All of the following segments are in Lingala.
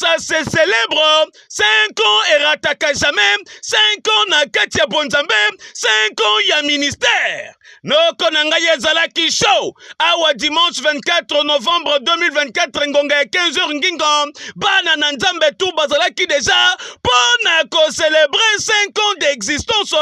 Ça se célèbre. 5 ans erataka jamais. 5 ans na kati ya bonzambe, 5 ans ya ministère. Noko na ngai, ezalaki show awa dimanche 24 novembre 2024, ngonga ya 15h ngingo. Bana na Nzambe tu bazalaki deja mpo na kocélébrer 5 ans d'existence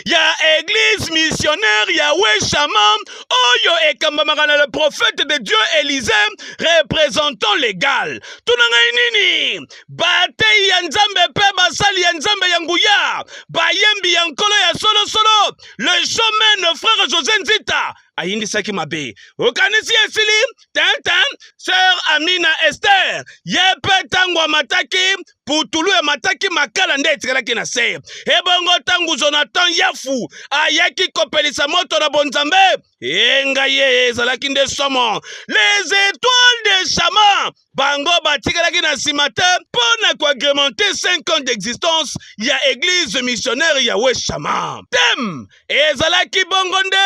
ya Église Missionnaire Yahweh Shammah, oyo ekambamaka na le prophète de Dieu Élysée, représentant légal. Tuna ngai nini? Batei ya Nzambe mpe basali ya Nzambe ya nguya, bayembi ya Nkolo ya solosolo, le showman frère José Nzita ayindisaki mabe. Okanisi esili? Tintin, sœur Amina Ester, ye mpe ntango amataki putulu, emataki makala nde etikalaki na se. Ebongo ntango Jonathan Yafu ayaki kopelisa moto na bonzambe, engai ye ezalaki nde somo. Les Étoiles de Shammah, bango batikalaki na nsima te mpo na koagrémenter 5 ans d'existence ya Église Missionnaire Yahweh Shammah. Thème ezalaki bongo nde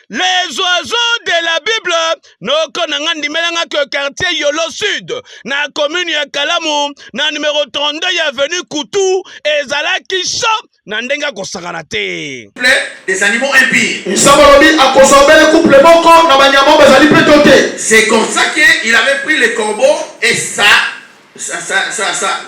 les oiseaux de la Bible. Noko na nga, ndimelanga ke quartier Yolo Sud, na commune ya Kalamu, na numéro 32 ya avenue Kutu, ezalaki chaud na ndenge akosakana te. Des animaux impurs. Nzambe alobi akozwa bele couple moko na banyama oyo bazali peto te. C'est comme ça qu'il avait pris le corbeau et ça,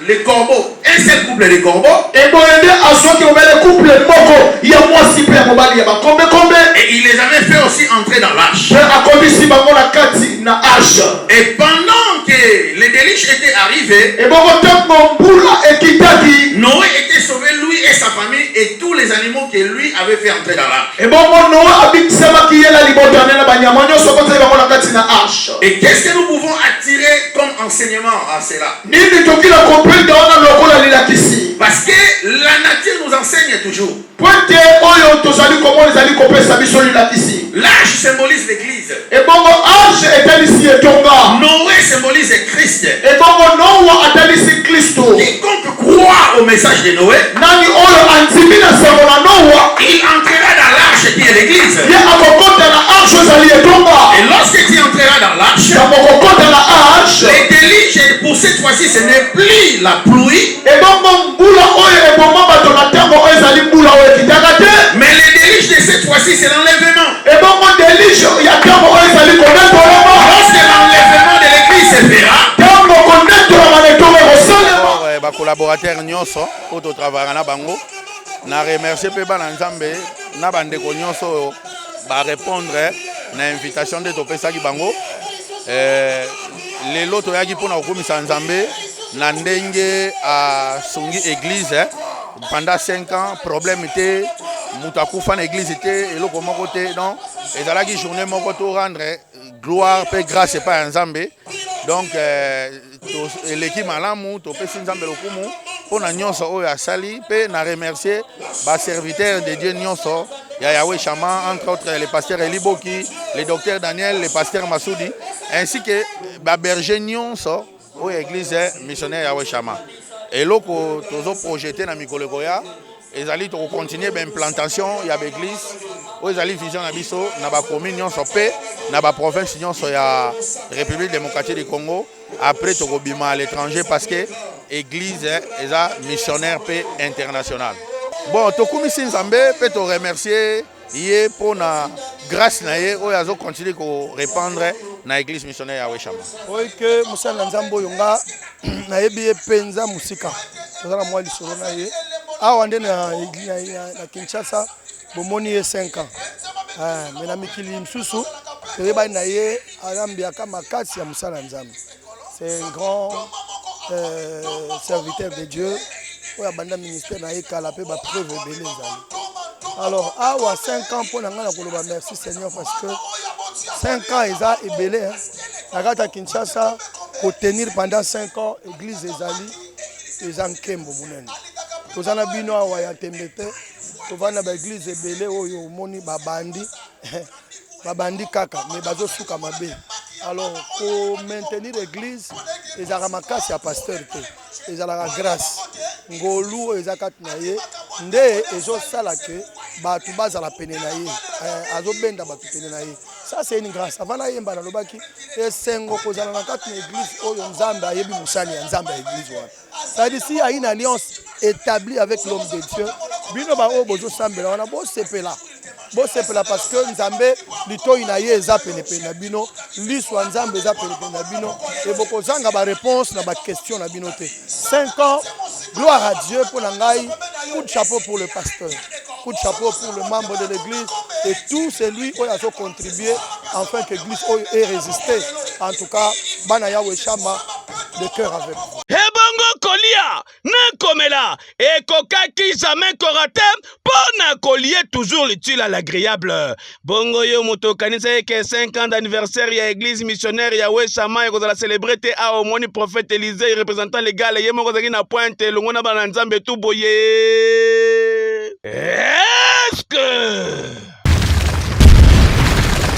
le corbeau, un seul couple de corbeaux, Eboye nde azwaki obele couple moko ya mwasi mpe ya mobali ya bakombekombe, et il les avait fait aussi entrer dans l'arche. Mpe akomisi bango na kati na arche. Et pendant que le déluge était arrivé, Ebongo ntango mbula ekitaki, Noé était sauvé, lui et sa famille, et tous les animaux que lui avait fait entrer dans l'arche. Ebongo Noa abikisamaki, ye na libota ne na banyama nyonso akotaki bango na kati na arche. Et qu'est-ce que nous pouvons attirer comme enseignement à cela? Nini tokila kopenda wana lokola lilakisi? Parce que la nature nous enseigne toujours. Po ete oyo tozali komona ezali kopesa biso lilakisi. L'arche symbolise l'église. Ebongo arche etalisi etonga. Noé symbolise Christ. Ebongo Noa atalisi Kristo. Quiconque croit au message de Noé, Nani oyo andimi na sango na Noa, il entrera dans l'arche qui est l'église. Ye akokota na arche ezali etonga. Et lorsque tu entreras dans l'arche, Ntango okokota na arche, les déluges, pour cette fois-ci, ce n'est plus la pluie, ebongo mbula oyo eboma bato na ntango oyo ezali mbula oyo ekitaka te, mais les déluges de cette fois-ci, c'est l'enlèvement. Ebongo déluge ya ntango oyo ezali konetolama. Lorsque l'enlèvement de l'église se fera, Ntango konetolama na etonga ekosalema, Bacollaborateur nyonso oyo totravaillaka na bango, na remercie mpe bana Nzambe na bandeko nyonso oyo barépondre na invitation nde topesaki bango. Lelo toyaki mpona kokumisa Nzambe na ndenge asungi église pendant 5 ans, problème te, moto akufa na église te, eloko moko te. Donc ezalaki journée moko to rendre gloire mpe grâce epai ya Nzambe. Donc eleki malamu, topesi Nzambe lokumu mpona nyonso oyo asali, mpe na remercier baserviteur de Dieu nyonso ya Yahweh Shammah, entre autres le pasteur Eliboki, le docteur Daniel, le pasteur Masudi, ainsi que baberger nyonso oyo Église Missionnaire Yahweh Shammah. Eloko tozoprojeter na mikolo ekoya ezali tokocontinuer baimplantation ya baeglise oyo ezali vision na biso na bacommune nyonso mpe na baprovince nyonso ya République démocratique du Congo. Après tokobima à l'étranger, parce que église eza missionnaire mpe international. Bon, tokumisi Nzambe mpe toremercier ye mpona grâce na ye oyo azocontinuer korépandre na Église Missionnaire Yahweh Shammah. Oyo ke mosali na Nzambe oyo, nga nayebi ye mpenza mosika, toza na mwa lisolo na ye awa nde na Kinshasa. Bomoni ye 5 ans, mais na mikili misusu toyebani na ye, ayambiaka makasi ya mosala ya Nzambe. C'est un grand serviteur de Dieu oyo abanda ministère na ye kala, mpe bapreuve ebele ezali. Alors awa 5 ans, mpo na ngai na koloba merci Seigneur, parce que 5 ans eza ebele na kati ya Kinshasa. Kotenir pendant 5 ans église ezali, eza nkembo monene. Toza na bino awa ya tembe te. Tovandi na baeglise ebele oyo omoni babandi babandi kaka, mais bazosuka mabe. Alors komaintenir église ezalaka makasi ya pasteur te, ezalaka grâce, ngolu oyo eza kati na ye nde ezosala ke bato bazala pene na ye, azobenda bato pene na ye. Ça c'est une grâce. Avant nayemba nalobaki esengo kozala na kati na église oyo Nzambe ayebi mosali ya Nzambe ya église wana. C'est-à-dire s'il y a une alliance établie avec l'homme de Dieu, bino ba oyo bozosambela wana bosepela. Bosepela parce que Nzambe litoyi na ye eza penepene na bino, liso ya Nzambe eza penepene na bino et bokozanga ba réponse na ba question na bino te. 5 ans, gloire à Dieu pour na ngai, coup de chapeau pour le pasteur, coup de chapeau pour le membre de l'église et tout celui oyo azo contribuer afin que l'église oyo ait résisté. En tout cas, bana Yahweh Shama de cœur avec vous. Ebongo kolia na komela ekokaki jamais korate mpo na kolie toujours l'utile à l'agréable. Bongo yo moto okanisaki ke 5 ans d'anniversaire ya église missionnaire ya Weshama ekozala celebre te, awa omoni prophète Elysée représentant légal ye moko azalaki na pointe elongo na bana na Nzambe tu boye. Est-ce que